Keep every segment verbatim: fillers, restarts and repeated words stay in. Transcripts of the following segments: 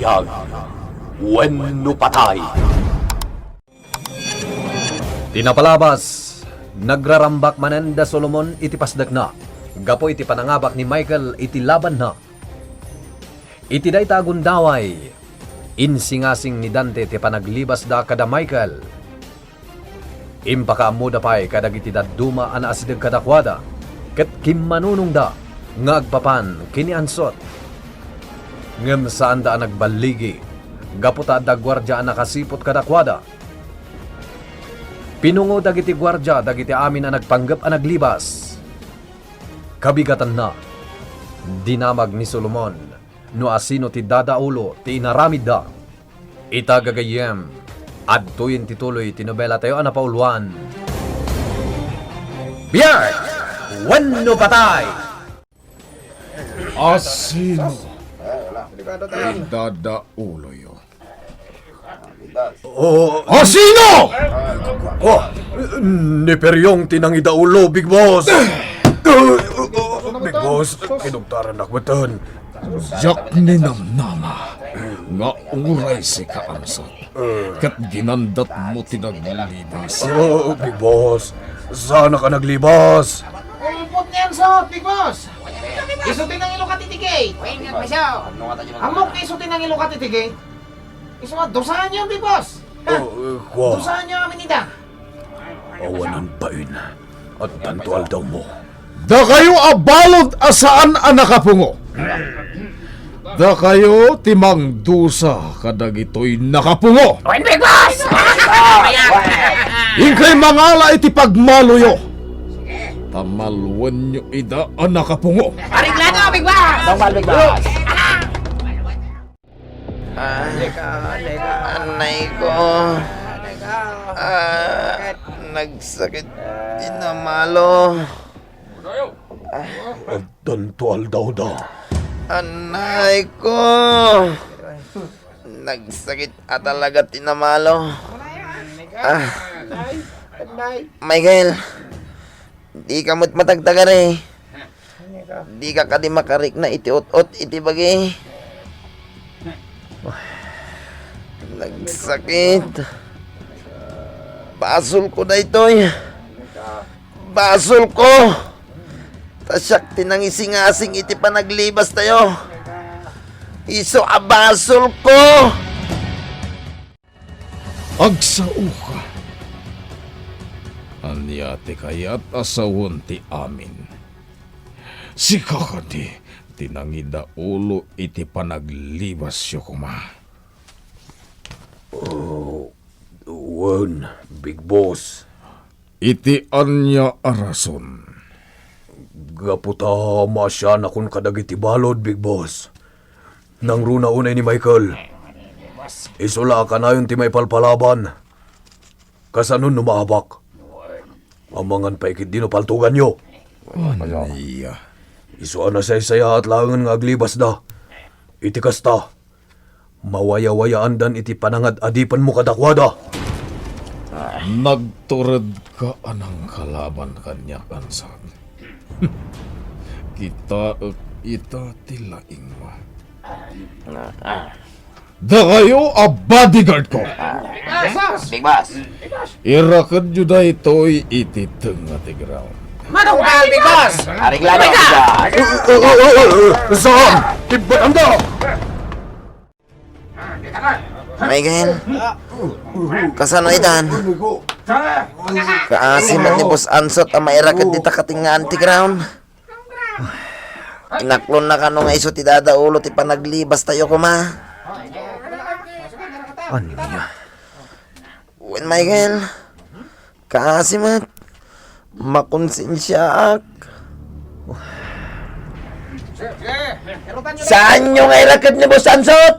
Ag wenno patay. Ti napalabas, nagrarambak manen da Solomon iti pasdekna gapu iti panangabak ni Michael iti labanna. Iti dayta a gundaway, insingasing ni Dante ti panaglibasda kada Michael. Impakaammoda pay kadagiti dadduma a naasideg kadakuada, ket kimmanunongda nga agpapan ken ni Ansot. Ngem saanda a nagballigi, gapu ta adda guardia a nakasiput kadakuada. Pinungo dagiti guardia dagiti amin a nagpanggep a naglibas. Kabigatanna, dinamag ni Solomon no asino ti dadaulo ti inaramidda. Ita gagayyem, adtoyen ti tuloy ti nobelatayo a napauluan. Biag wenno patay! Asino ti dadauloyo? Oh, asino? Oh, ni Peryong ti nangidaulo, Big Boss. Big Boss, kinugtaran ak metten. Diak ninamnama nga uray sika, Ansot, ket ginandatmo ti naglibas. Oh, Big Boss, saanak a naglibas. Umpot ni Ansot, Big Boss. Isu ti nangilukat iti gate. Ammok nga isu ti nangilukat iti gate. Isu a, dusaenyo, Big Boss. Ha? Oh, eh, kua. Dusaenyo amin ida. Awanen bain. Addanto aldawmo. Dakayo a balud a saan a nakapungo. Dakayo ti mangdusa kadagitoy nakapungo. Wen, Big Boss! Inkay mangala iti pagmaloyo. Ta maloenyo ida a nakapungo. Areglado, Big Boss! Normal, Big Boss! Ah, anay ko. Ah, nagsakit ti namalo. Addanto aldawda. Anay ko. Nagsakit a talaga ti namalo. Ah. Michael, dika met matagtagari. Dika kadi makarikna iti ut-ot iti bagi. Nagsakit. Basolko daytoy. Basolko. Ta siak ti nangisingasing iti panaglibastayo. Isu a basolko. Agsaoka. Ania ti kayat a sawen ti amin? Sika kadi ti nangidaulo iti panaglibasyo koma? Oh, wen, Big Boss. Iti ania a rason? Gapu ta maasianakon kadagiti balud, Big Boss. Nangruna unay ni Michael. Isu la a kanayon ti maipalpalaban. Kasano no maabak? Amangan pay ketdi no paltuganyo. Ania? Isu a nasaysayaat laengen nga aglibasda. Iti kasta, mawayawayaandan iti panangad-adipenmo kadakuada. Nagturedka a nangkalaban kaniak, Ansot. Kitaek ita ti laingmo. Dakayo a bodyguard ko. Big Boss! Irakedyo daytoy iti tengnga ti ground. Manunggal, Big Boss! Areglado, Big Boss! Saan? Ibbatanda! Michael, kasano itan? Kaasi met ni Boss Ansot a mairaked dita katengngaan ti ground. Inaklonna kano nga isu ti dadaulo ti panaglibastayo koma? Ania? Wen, Michael, kaasi met. Makonsensiaak. Saanyo nga iraked ni Boss Ansot?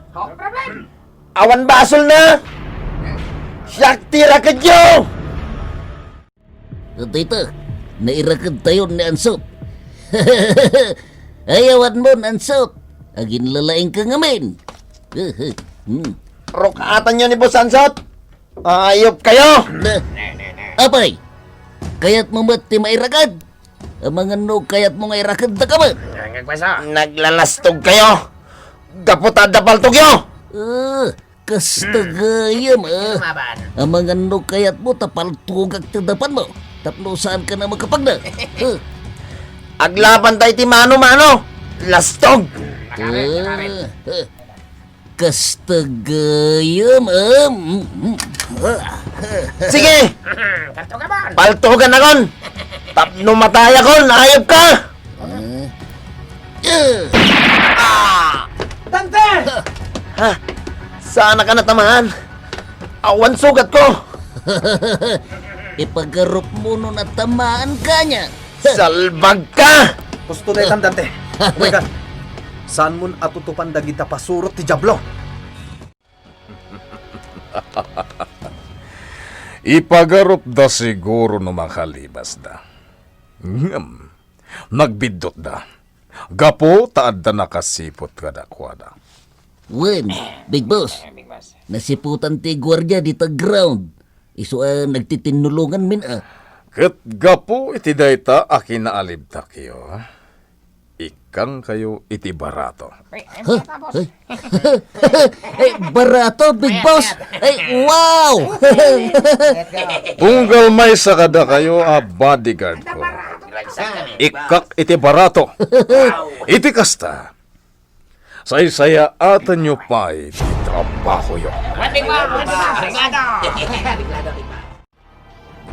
Awan basolna? Siak ti irakedyo! Dayta, nairakedtayon ni Ansot. Ayawanmon, Ansot. Aginlalaingka ngamin. Hmm. Ruk-atanyo ni Boss Ansot? Ayop kayo! Na, apay, kayatmo met ti mairaked? Amangan no kayatmo nga irakedda ka met? Naglalastog kayo! Gapu ta adda paltogyo! Ah, kasta gayam, ah. Amangan no kayatmo ta paltogak ti dapanmo. Tapno saanka a makapagna. Ah. Aglaban tayo ti mano-mano. Lastog! Ah, ah. Kasta gayam, ah. Mm, mm. Sige! Paltogan akon! Tapno matayakon, ayab ka! Ah. Ah! Dante! Ha? Saan ka natamaan? Awan sugat ko! Ipagarupmo no natamaan ka niya. Salbag ka! Husto daytan, Dante. Umay ka. Saanmon a tutupan dagita pasurot ti Diablo? Ipagarupda siguro no makalibasda. Ngem, nagbiddutda. Gapu ta adda nakasiput kadakuada. Wen, Big Boss. Nasiputan ti guardia dita ground. Isu a nagtitinnulonganmin a. Ket gapu iti dayta a kinaalibtakyo, ikkangkayo iti barato. Ay, ay, Ha? bata, boss. Ay. Ay, barato, Big Ayan, Boss. Ayan. Ay, wow! Unggal maysa kadakayo a bodyguard ko. Ikkak iti barato. Iti kasta, saysayaatenyo pay ti trabahoyo.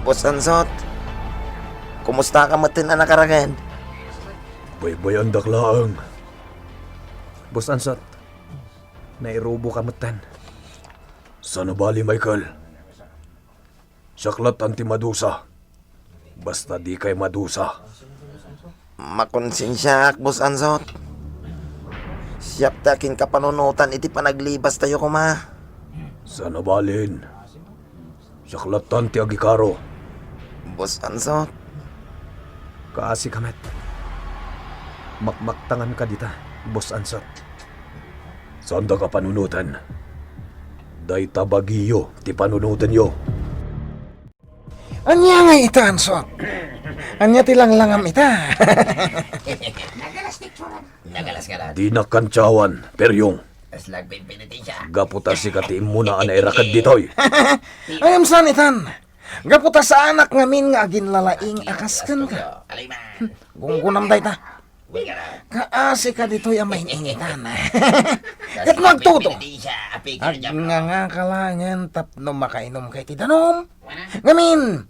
Boss Ansot, kumusta ka metten a nakaragad? Baybay-andak laeng. Boss Ansot, nairubo ka metten. Saan a bali, Michael. Siak lattan ti madusa. Basta dikay madusa. Makonsensiaak, Boss Ansot. Siak ti akinkapanunotan iti panaglibastayo koma. Saan a balin. Siak lattan ti agikaro. Boss Ansot. Kaasi ka met. Makmaktangan ka dita, Boss Ansot. Saanda ka panunoten. Dayta bagiyo ti panunotenyo. Ania ngay ita, Ansot? Ania ti langlangam ita? Nagalas ka na. Dina kantiawan, Peryong. As nagpinpinitin siya. Gapu ta sika ti immuna a nairaked ditoy. Ay, saan itan? Gapu ta saanak ngamin nga aginlalaing a kas kenka. Alay man. Gunggunam dayta. Kaasi ka ditoy a maininitan. Ket no agtudo, agnganga ka laengen tapno makainom ka iti danum. Ngamin,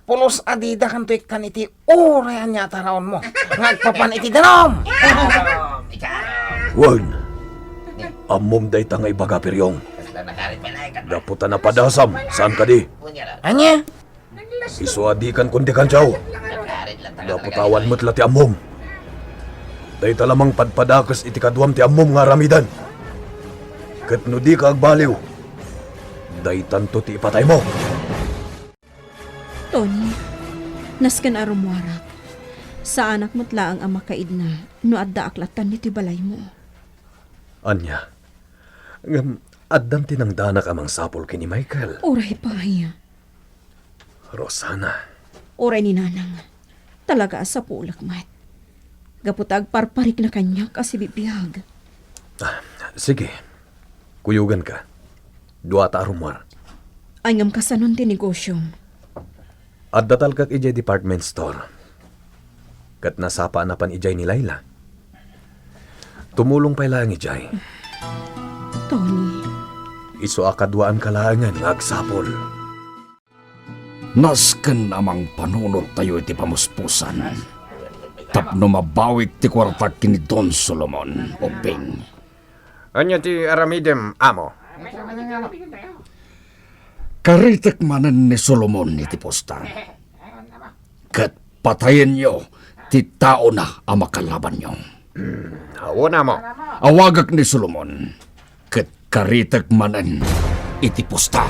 pulos a dida kanto ikkan iti uray ania a taraonmo nga agpapan iti danum. Wen, ammom dayta nga ibaga, Peryong. Gapu ta napadasam, saan kadi? Ania? Isu a dikan kundi kantiaw. Gapu ta awan met la ti ammom. Dayta la mangpadpadakes iti kaduam ti ammom nga aramiden. Ket no dika agbaliw, daytanto ti ipataymo. Tony, nasken a rummuarak. Saanak met laeng a makaidna no addaak lattan ditoy balaymo. Ania? Ngem addan ti nangdanak a mangsapul ken ni Michael. Uray pay. Rosana. Uray ni Nanang. Talaga a sapulek met. Gapu ta agparparikna kaniak a sibibiag. Ah, sige. Kuyoganka. Duata a rummuar. Ay, ngem kasanon ti negosyom? Adda talkak idiay department store. Ket nasapa a napan idiay ni Laila. Tumulong pay laeng idiay. Tony. Isu a kaduaanka laengen nga agsapul. Nasken a mangpanunottayo iti pamuspusan tapno mabawik ti kuartak ken ni Don Solomon, Obing. Ania ti aramidem, amo? Karitek manen ni Solomon iti pusta. Ket patayenyo ti taona a makalabanyo. Hmm, awan, amo. Awagek ni Solomon, ket karitek manen iti pusta.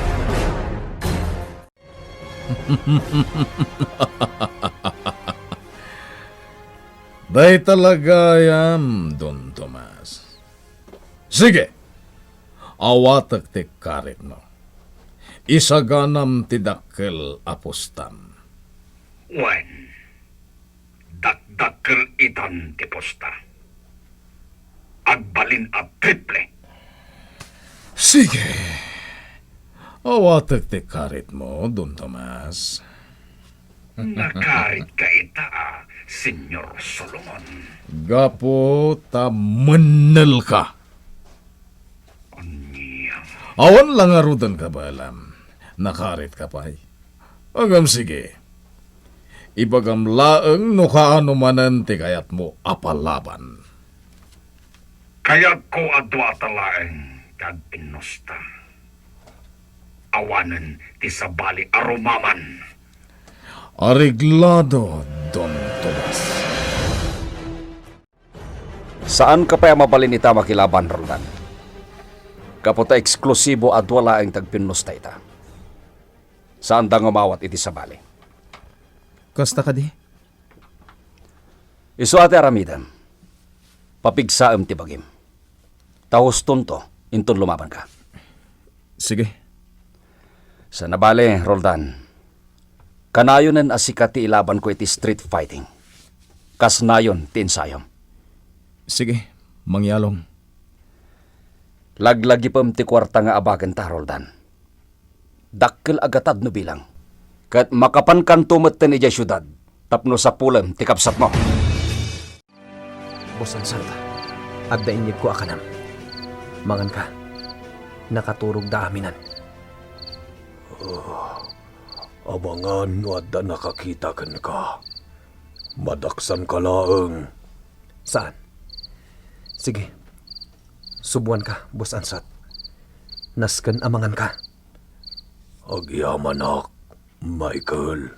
Dayta la gayam, Don Tomas. Sige, awatek ti karitmo. Isaganam ti dakkel a pustam. Wen, dakdakkel itan ti pusta. Agbalin a triple. Sige. Awatek ti karitmo, Don Tomas. Nakaritka ita, Señor Solomon. Gapu ta mennelka. Ania? Awan la ngaruden, kabaelam. Nakaritka pay. Ngem sige. Ibagam laeng no kaano manen ti kayatmo a palaban. Kayatko a duata laeng ti agpinnusta. Awanen ti sabali a rumaman. Areglado, Don Tomas. Saanka pay a mabalin ita a makilaban, Roldan. Gapu ta eksklusibo a dua laeng ti agpinnusta ita. Saanda nga umawat iti sabali. Kasta kadi? Isu a ti aramidem. Papigsaem ti bagim. Ta hustonto, inton lumabanka. Sige. Sana bale, Roldan. Kanayonen a sika ti ilabanko iti street fighting. Kas nayon ti ensayom. Sige, mangyalong. Laglagipem ti kuarta nga abagenta, Roldan. Dakkel a gatad no bilang. Ket makapankanto metten idiay siudad tapno sapulem ti kabsatmo. Boss Ansat, adda inyegko a kanem. Manganka. Nakaturogda aminen. Ah, amangan no adda nakakita kenka. Madaksanka laeng. Saan? Sige. Subuanka, Boss Ansat. Nasken a manganka. Agyamanak, Michael.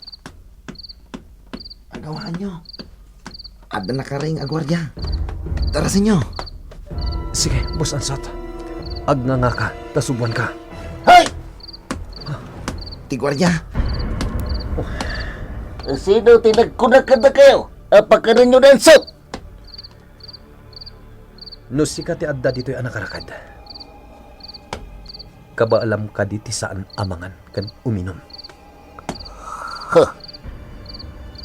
Agawaanyo. Adda nakaring a guardia. Tarasenyo. Sige, Boss Ansat. Agngangaka, ta subuanka. Hoy! Ti guardia. Sino ti nagkuna kadakayo a pakanenyo ni Ansat? No sika ti adda ditoy a nakarakad, kabaelam kadi ti saan a mangan ken uminum? Huh.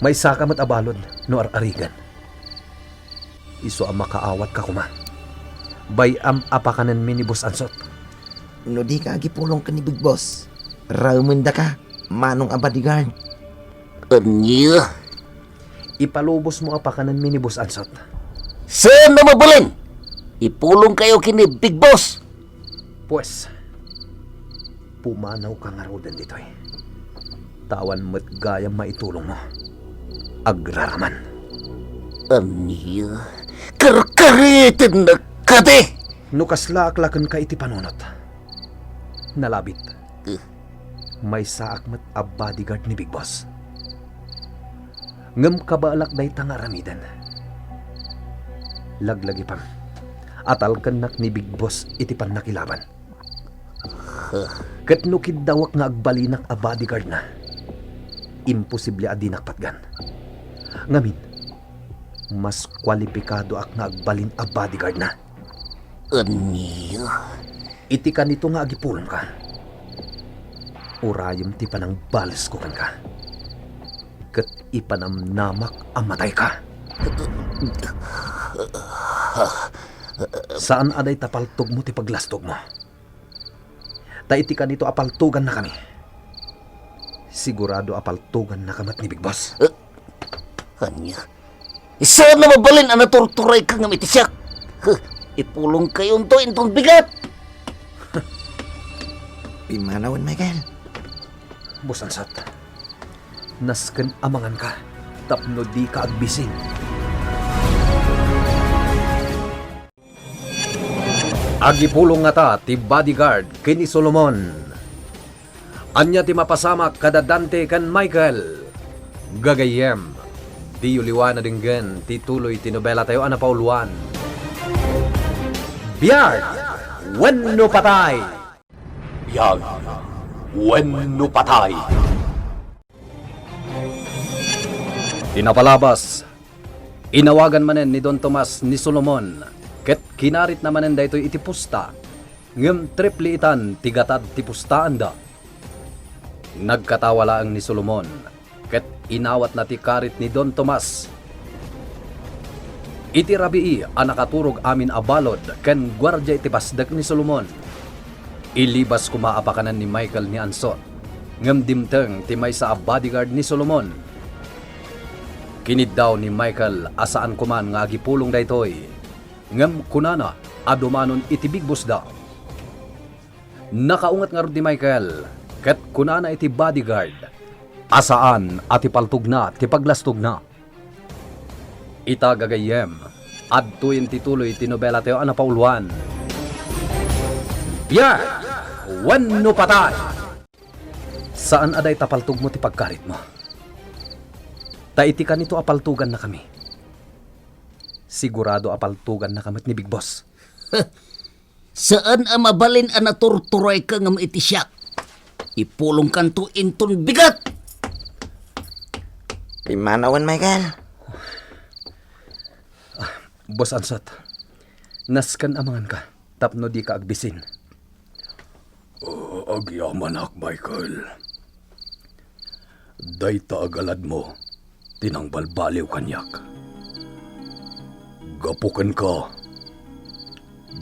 Maysaka met a balud no ar-arigan. Isu a makaawatka koma. Bay-am a pakanenmi ni Boss Ansot. No dika agipulong ken ni Big Boss, raemendaka, manong a bodyguard. Ania? Ipalubosmo a pakanenmi ni Boss Ansot. Saan a mabalin? Ipulongkayo ken ni Big Boss. Pues, pumanawka ngaruden ditoy. Ta awan met gayam maitulongmo. Agraraman. Ania? Karkaritennak kadi? No kaslaak la kenka iti panunot, nalabit. Eh. Maysaak met a bodyguard ni Big Boss. Ngem kabaelak dayta nga aramiden. Laglagipem, atalkennak ni Big Boss iti pannakilaban. Ket no kiddawek nga agbalinak a bodyguardna, imposible a dinak patgan. Ngamin, mas kualipikadoak nga agbalin a bodyguardna. Ania? Iti kanito nga agipulongka, urayem ti panangbalesko kenka, ket ipanamnamak a matayka. Saan a dayta paltogmo ti paglastogmo. Ta iti kanito a paltogannakami, sigurado a paltogannaka met ni Big Boss. Eh, ania? Saan a mabalin a naturturayka ngem iti siak? Huh, ipulongkayonto inton bigat! Pimmanawen, Michael. Boss Ansat, nasken a manganka tapno dika agbising. Agipulong ngata ti bodyguard ken ni Solomon. Ania ti mapasamak kada Dante ken Michael? Gagayyem, diyo liwa na denggen ti tuloy ti nobelatayo a napauluan, Biag wenno Patay. Biag wenno Patay. Ti napalabas, inawagan manen ni Don Tomas ni Solomon, ket kinaritna manen daytoy iti pusta, ngem triple itan ti gatad ti pustaanda. Nagkatawa laeng ni Solomon, ket inawatna ti karit ni Don Tomas. Iti rabii a nakaturog amin a balud ken guardia iti pasdek ni Solomon. Ilibas koma a pakanen ni Michael ni Ansot, ngem dimteng ti maysa a bodyguard ni Solomon. Kiniddaw ni Michael a saan koman nga agipulong daytoy, ngem kunana a dumanon iti Big Boss da. Nakaunget ngarud ni Michael, ket kunana iti bodyguard a saan a ti paltogna ti paglastogna. Ita, gagayyem, adtoyen ti tuloy ti nobela tayo a napauluan. Biag wenno patay! Saan a dayta paltogmo ti pagkaritmo. Ta iti kanito a paltogannakami, sigurado a paltogannaka met ni Big Boss. Saan a mabalin a naturturayka ngem iti siak. Ipulongkanto inton bigat! Pimmanawen, Michael. Boss Ansot, nasken a manganka tapno dika agbisin. Ah, agyamanak, Michael. Dayta a galadmo ti nangbalbaliw kaniak. Gapu kenka,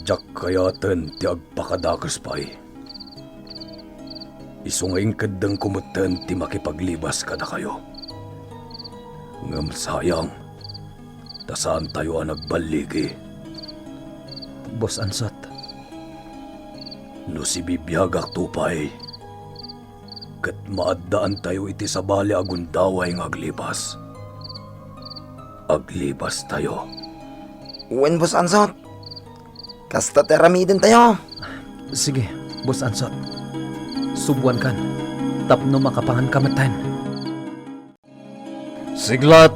diak kayaten ti agpakadakes pay. Isu nga inkeddengko metten ti makipaglibas kadakayo. Ngem sayang, ta saantayo a nagballigi. Boss Ansot. No sibibiagakto pay, ket maaddaantayo iti sabali a gundaway nga aglibas. Aglibastayo. Wen, Boss Ansot. Kasta ti aramidentayo. Sige, Boss Ansot. Subuankan tapno makapanganka metten. Siglat,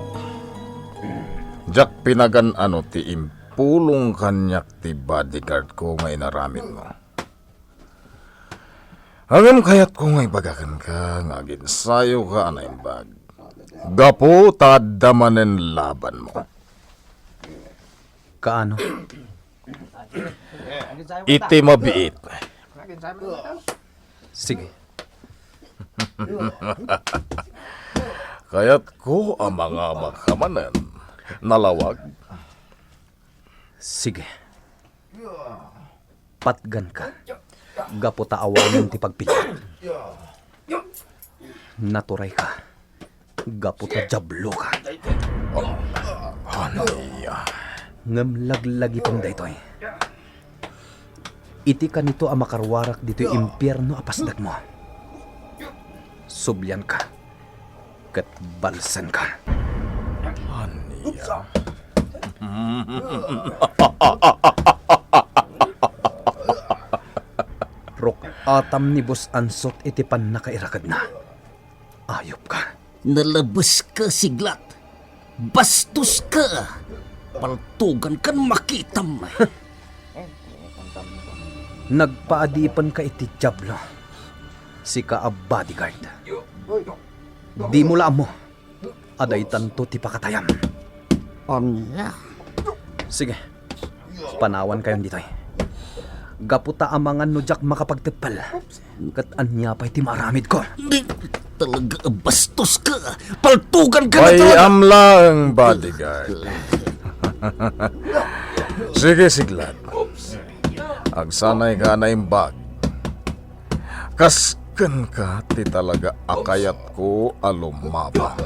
diak pinagan-ano ti impulong kaniak ti bodyguard ko nga inaramidmo. Ngem kayatko nga ibaga kenka nga aginsayoka a naimbag. Gapu ta adda manen labanmo. Kaano? Iti mabiit. Sige. Kayatko a mangabaka manen. Nalawag? Sige. Patganka. Gapu ta awanen ti pagpiliat. Naturayka. Gapu ta diabloka. Ania? Ngem laglagipem daytoy. Iti kanito a makaruarak ditoy impierno a pasdekmo. Sublianka. Ket balsenka. Ania? Ruk-atam ni Boss Ansot iti pannakairakedna. Ayupka. Nalabeska, Siglat. Bastoska. Paltogankan makitam. Nagpaadipenka iti diablo. Sika a bodyguard. Dimo la ammo a daytanto ti pakatayam. Ania? Sige. Panawankayon ditoy. Gapu ta amangan no diak makapagteppel. Ket ania pay ti maaramidko? Di, talaga a bastoska. Paltoganka. Pay-am laeng, bodyguard. Sige, Siglat. Agsanayka a naimbag. Kas kenka ti talaga a kayatko a lumabang.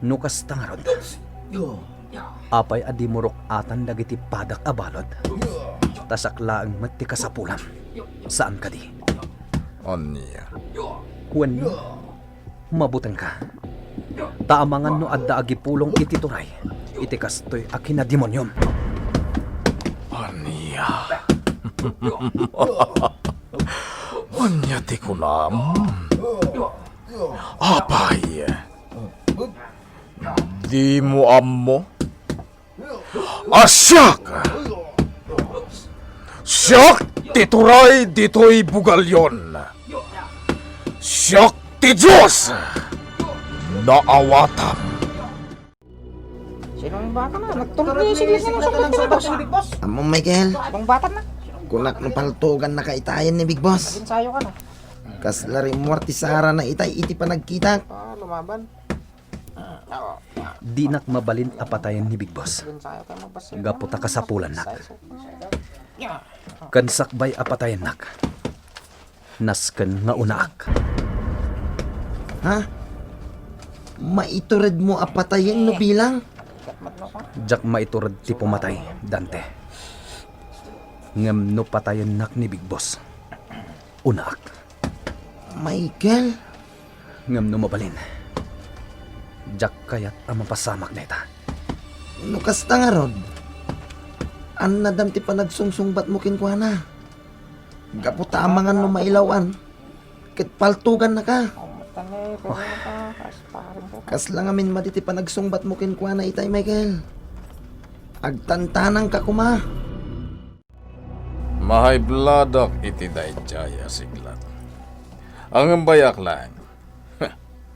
No kasta ngarud, apay a dimo ruk-atan dagiti padak a balud? Ta siak laeng met ti kasapulam. Saan kadi? Ania? Wenno, mabutengka. Ta amangan no adda agipulong iti turay iti kastoy a kinademoniom. Ania? Ania ti kunam? Apay, dimo ammo a siak, siak ti turay ditoy bugalyon. Siak ti Dios. Naawatam. Sino ang bata na? Nagtunggi, sige, sige, sige, sige, sige, sige. Ammo, Michael. Sinong bata na? Kunak no paltogannaka itayen ni Big Boss. Naging sayo ka na. Kasla rimmuar ti sarana itay iti panagkitak. Ah, lumaban. Dinak mabalin a patayen ni Big Boss. Gapu ta kasapulannak. Ken sakbay a patayennak, nasken nga unaak. Ha? Maituredmo a patayen no bilang? Diak maitured ti pumatay, Dante. Ngem no patayennak ni Big Boss, unaak. Michael? Ngem no mabalin, diak kayat a mapasamak dayta. No kasta ngarud, annadam ti panagsungsungbatmo kenkuana. Gapu ta amangan no mailawan, ket paltogannaka. Kasla ngamin madi ti panagsungbatmo kenkuana itay, Michael. Agtantanangka koma. Mahaybladak iti daydiay a siglat. Ngem bay-ak laeng.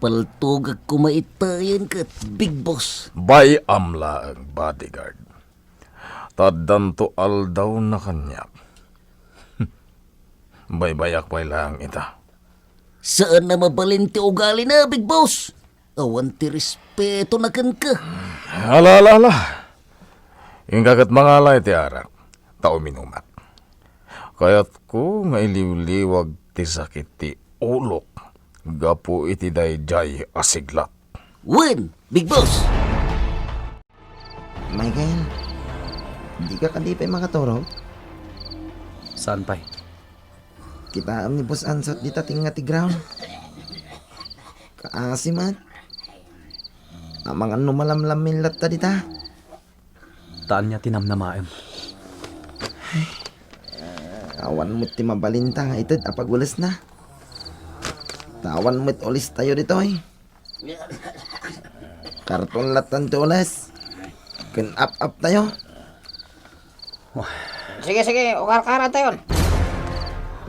Paltogak koma itayen ket, Big Boss. Bay-am laeng, bodyguard. Ta addanto aldawna kaniak. Bay-bayak pay laeng ita. Saan a mabalin ti ugalina, Big Boss. Awan ti respetona kenka. Ala, ala, ala. Inka ket mangala iti arak, ta uminumak. Kayatko nga iliwliwag ti sakit ti ulok gapu iti daydiay a siglat. Wen, Big Boss! Michael, dika kadi pay makaturog? Saan pay? Kitaem ni Boss Ansot dita tinga ti ground. Kaasi met. Amangan no malamlammin latta dita. Ta ania ti namnamaem? Awan met ti mabalinta nga ited a pagulesna. Ta awan met ulistayo ditoy. Karton lattan ti ules. Ken ap-aptayo. Sige, sige, ukarkarantayon.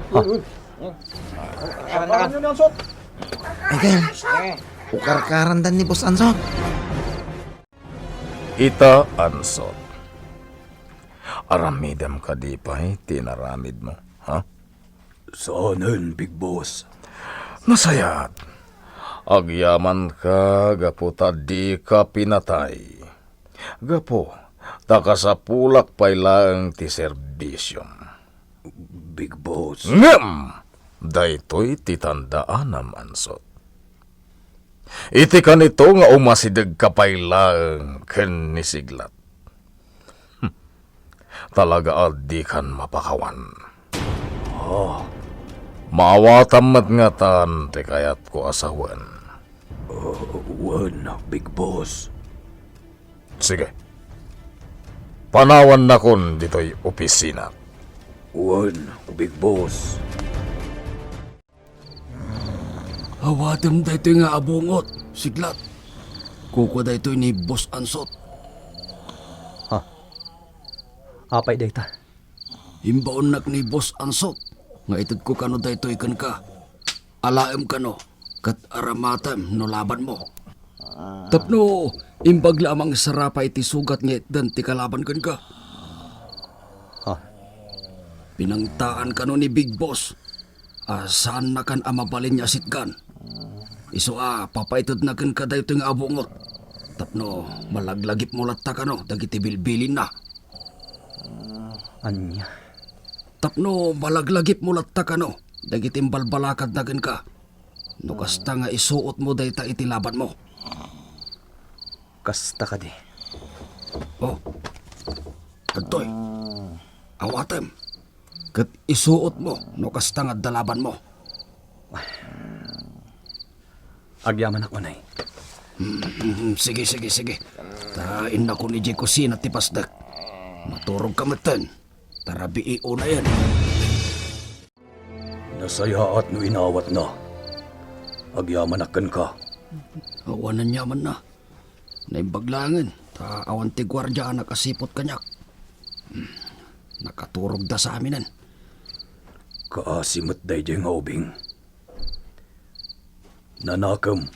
Ukarkarantakan. Michael, ukarkarandan ni Boss Ansot. Ita, Ansot. Aramidem kadi pay ti inaramidmo, ha? Saanen, Big Boss. Nasayaat. Agyamanka gapu ta dika pinatay. Gapu ta kasapulak pay laeng ti serbisiom. Big Boss. Ngem daytoy ti tandaanam, Ansot. Iti kanito nga umasidegka pay laeng ken ni Siglat. Hmm. Talaga a dikan mapakawan. Ah. Maawatam met ngatan ti kayatko a sawen. Ah, wen, Big Boss. Sige. Panawannakon ditoy opisina. Wen, Big Boss. Awatem daytoy nga abungot, Siglat. Kukua daytoy ni Boss Ansot. Ha? Apay dayta? Imbaonnak ni Boss Ansot nga itedko kano daytoy kenka. Alaem kano, ket aramatem no labanmo. Tapno imbag la a mangisarapay ti sugat nga itdan ti kalaban kenka. Ha? Pinangtaan kano ni Big Boss a saannakan a mabalin nga asitgan. Isu a papaitedna kenka daytoy nga abungot tapno malaglagipmo latta kano dagiti bilbilinna. Ania? Tapno malaglagipmo latta kano dagiti imbalbalakadna kenka. No kasta nga isuotmo dayta iti labanmo. Kasta kadi? Oh. Adtoy. Awatem. Ket isuotmo no kasta nga adda labanmo. Agyamanak unay. Hmm, sige, sige, sige. Ta innakon idiay kusina ti pasdek. Maturogka metten. Ta rabii unayen. Nasayaat no inawatna. Agyamanak kenka. Awan aniamanna. Naimbag laengen, ta awan ti guardia a nakasiput kaniak. Hmm, nakaturogda saminen. Kaasi met daydiay nga ubing. Nanakem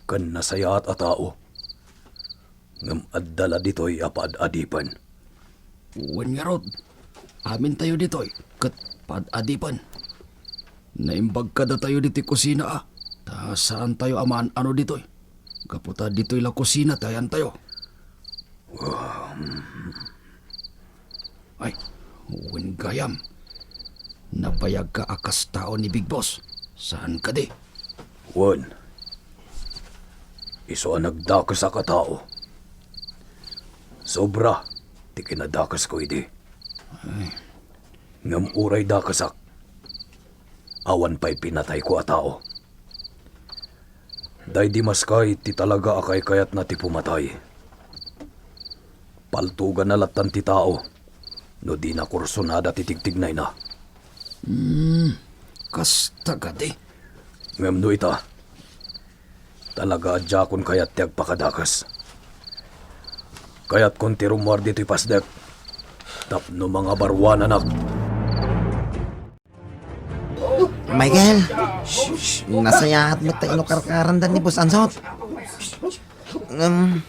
ken nasayaat a tao. Ngem adda la ditoy a paad-adipen. Wen ngarud, amintayo ditoy ket paad-adipen. Naimbag kadatayo ditoy kusina a, ta saantayo a maan-ano ditoy. Gapu ta ditoy la kusina ti ayantayo. Ay, Wen gayam, nabayagka a kas tao ni Big Boss, saan kadi? Wen, isu a nagdakesak a tao. Sobra ti kinadakesko idi. Ay. Ngem uray dakesak, awan pay pinatayko a tao. Daydi maskay ti talaga a kaykayatna ti pumatay. Paltuganna lattan ti tao no dina kursunada ti tigtignayna. Hmm, kasta kadi. Ngem no ita, talaga a diakon kayat ti agpakadakes. Kayatkon ti rummuar ditoy pasdek tapno mangabaruananak. Michael, nasayaat met ta inukarkarandan ni Boss Ansot. Ngem,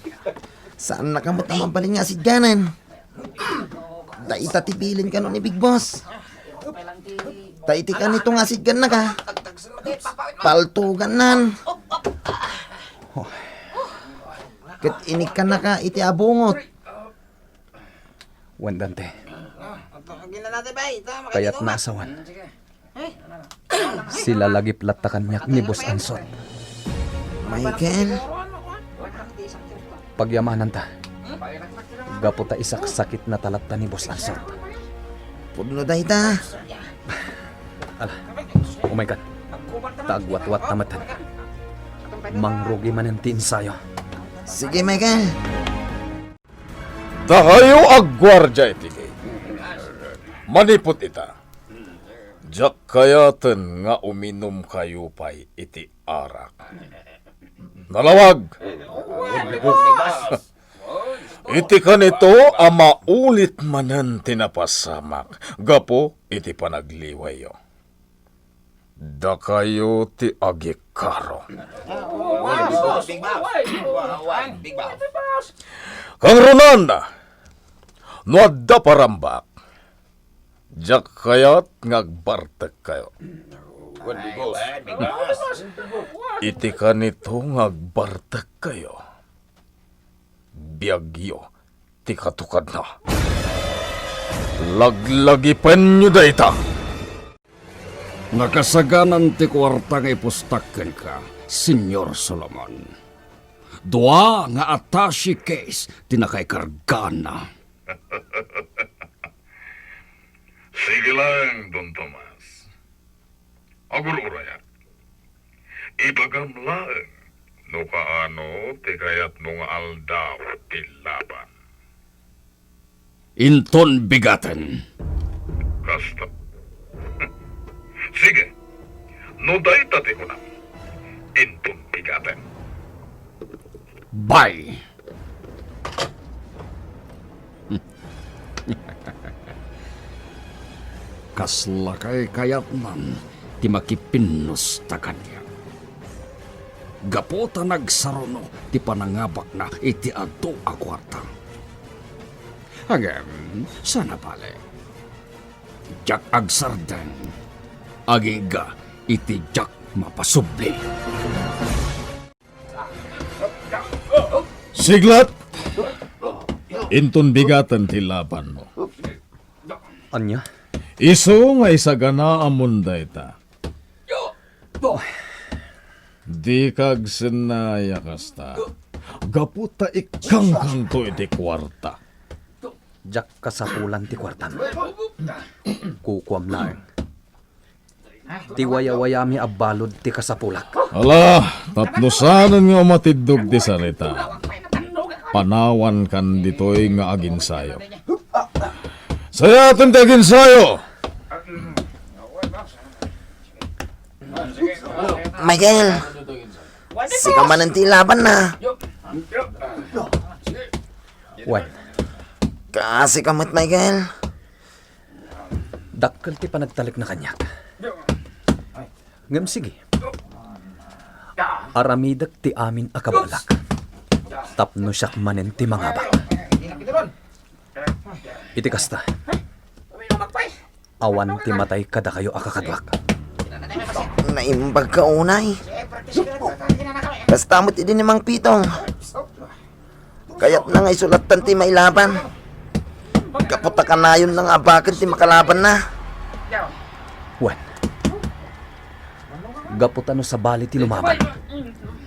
saannaka met a mabalin nga asidganan. Dayta ti bilin kano ni Big Boss. Ta iti kanito nga asidgannaka, paltugannan. Ket inikkannaka iti abungot. Wen, Dante. Kayatna a sawen. Silalagip latta kaniak ni Boss Ansot. Michael? Pagyamananta. Gapu ta isaksakitnata latta ni Boss Ansot. Pudno dayta. Ala, umaykan. Ta agwatwatta metten. Mangrugi manen ti ensayo. Sige, Michael. Dakayo agguardia iti gate. Manipud ita, diak kayaten nga uminumkayo pay iti arak. Nalawag! Iti kanito a maulit manen ti napasamak gapu iti panagliwayyo. Dakayo ti agikaro. Kangrunaan, no adda parambak, diak kayat nga agbartekkayo. Iti kanito nga agbartekkayo, biagyo ti katukadna. Laglagipenyo dayta. Nakasaganan ti kuarta nga ipustak kenka, Señor Solomon. Dua nga attache case ti nakaikargana. Sige laeng, Don Tomas. Agur-urayak. Ibagam laeng no kaano ti kayatmo nga aldaw ti laban. Inton bigaten. Kasta. Sige, no dayta ti kunam, inton bigaten. Bye. Kasla kaykayatnan ti makipinnusta kaniak. Gapu ta nagsaruno ti panangabakna iti adu a kuarta. Ngem, saan a bale. Diak agsardeng. Agingga iti diak mapasubli. Siglat! Inton bigaten ti labanmo. Ania? Isu nga isaganaamon dayta. Dika agsennaya kasta. Gapu ta ikkangkanto iti kuarta. Diak kasapulan ti kuartam. Kukuam laeng. Ti wayawayami a balud ti kasapulak. Ala, tapno saanen nga umatiddog ti sarita. Panawankan ditoy nga aginsayo. Sayaten ti aginsayo! Michael, sika manen ti ilabanna. Wen. Kaasika met, Michael. Dakkel ti panagtalekna kaniak. Ngem sige. Aramidek ti amin a kabaelak. Tapno siak manen ti mangabak. Iti kasta, awan ti matay kadakayo a kakaduak. Naimbagka unay. Kasta met idi ni Mang Pitong. Kayatna nga isu lattan ti mailaban. Gapu ta kanayon nga abaken ti makalabanna. Wen, gapu ta no sabali ti lumaban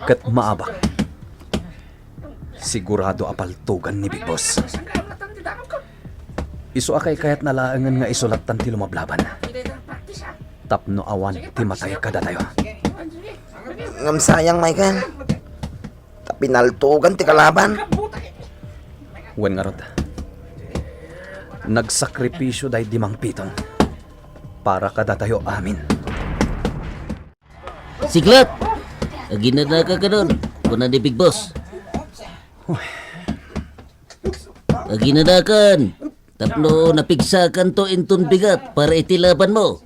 ket maabak, sigurado a paltogan ni Big Boss. Isu a kaykayatna laengen nga isulattan ti lumablaban tapno awan ti matay kadatayo. Ngem sayang, Michael. Ta pinaltogan ti kalaban. Wen ngarud, nagsakripisio daydi Mang Piton para kadatayo amin. Siglat! Aginanaka kanon, kuna ni Big Boss. Aginanakan, tapno napigsakanto inton bigat para iti labanmo.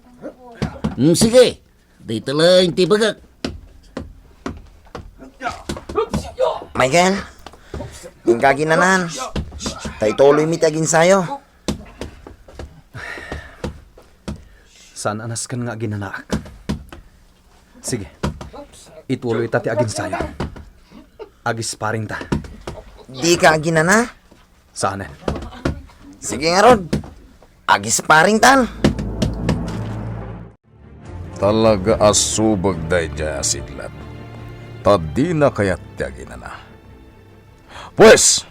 Mm, sige, dayta laeng ti bagak. Michael, inka aginanan. Ta ituloymi ti aginsayo. Saan a nasken nga aginanaak. Sige, ituloyta ti aginsayo. Agisparingta. Dika aginana? Saanen. Sige ngarud, agisparingtan. Talaga a subeg daydiay a Siglat. Ta dina kayat ti aginana. Pues,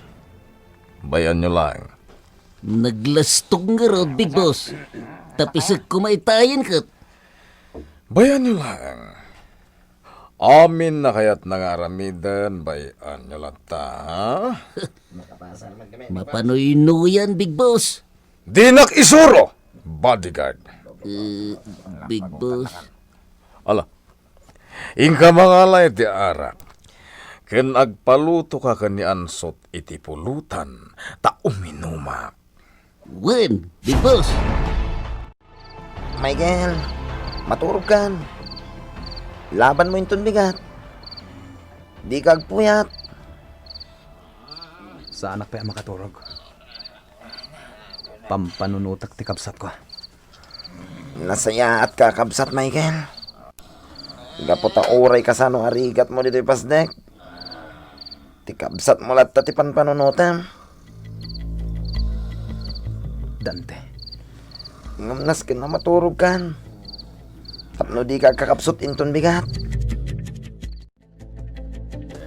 bay-anyo laeng. Naglastog ngarud, Big Boss. Tapisek koma itayen ket. Bay-anyo laeng. Amin a kayatna nga aramiden, bay-anyo latta, ha? Mapanuynuyan, Big Boss. Dinak isuro, bodyguard. Eh, Big Boss. Ala, inka mangala iti arak. Ken agpalutoka ken ni Ansot iti pulutan, ta uminumak. Wen, Big Boss. Michael, maturogkan. Labanmo inton bigat. Dika agpuyat. Saanak pay a makaturog. Pampanunotek ti kabsatko. Nasayaatka a kabsat, Michael. Gapu ta uray kasano a rigatmo ditoy pasdek, ti kabsatmo latta ti panpanunotem. Dante. Ngem nasken a maturogkan. Tapno dika agkakabsut inton bigat.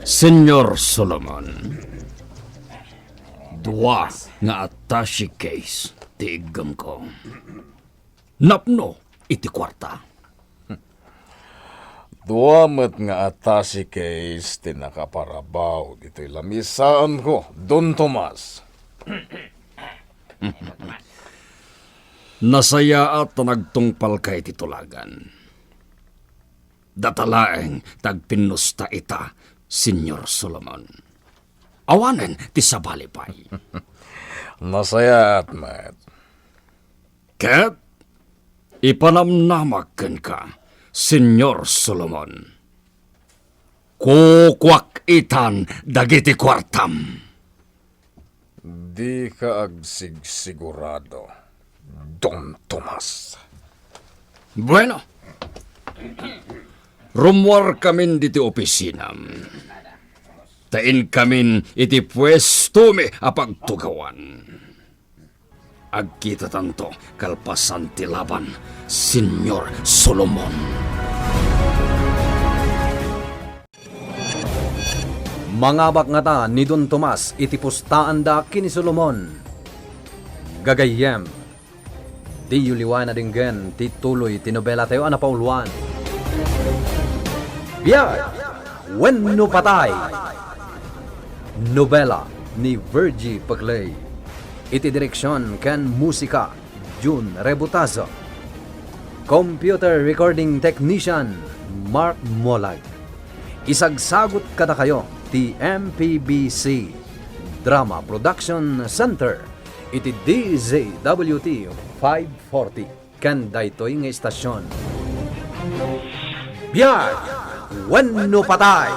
Señor Solomon, dua nga attache case ti iggemko. Napno iti kuarta. Dua met nga attache case ti nakaparabaw ditoy lamisaanko, Don Tomas. Nasayaat ta nagtungpalka iti tulagan. Data laeng ti agpinnusta ita, Señor Solomon. Awanen ti sabali pay. Nasayaat met. Ket ipanamnamak kenka, Señor Solomon. Kukuak itan dagiti kuartam. Dika agsigsigurado, Don Tomas. Bueno, rummuarkamin diti opisinam. Ta inkamin iti puestomi a pagtugawan. Agkitatanto kalpasan ti laban, Señor Solomon. Mangabak ngata ni Don Tomas iti pustaanda ken ni Solomon. Gagayyem, diyo liwaen a denggen ti tuloy ti nobelatayo a napauluan, Biag wenno Patay. Nobela ni Virgie Paclay. Iti direksion ken musika, Jun Rebutazo. Computer recording technician, Mark Molag. Isagsagut kadakayo ti M P B C Drama Production Center iti D Z W T five forty ken daytoy nga istasion. Biag wenno patay!